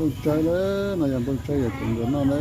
Nplooj tsawb lawm, no yog nplooj tsawb yog cov ncuav noj lawm.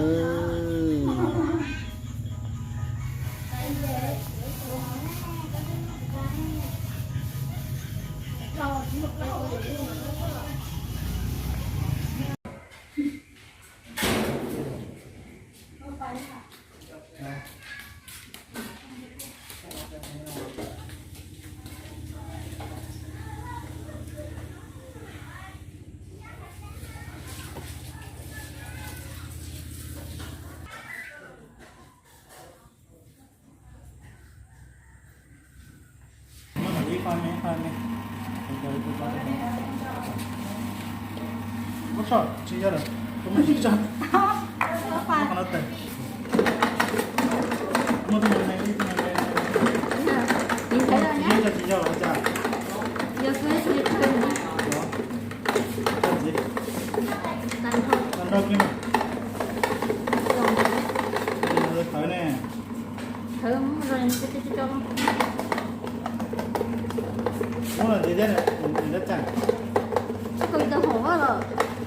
Ua tsis tau kawg yog.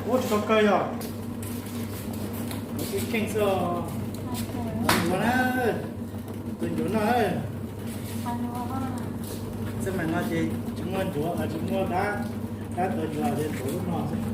Ua tsis tau kawg yog. Ua tsis kheej xwb. Ncuav na, tus ncuav no. Xab maim no ces tsis muaj ncuav, tsis muaj dab, dab tuav ncuav ces tuav lub no xwb.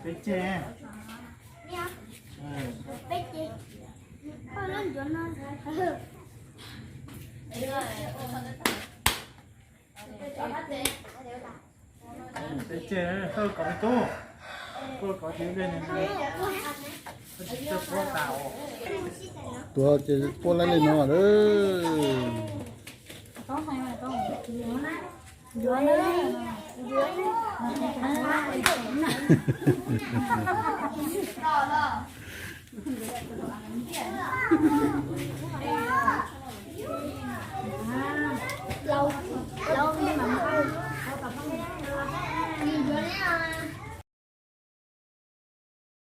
Peb ces. Peb ces, thawj kom me tub, tuaj kom ces li ne, tuaj ces puab laib li no lawm.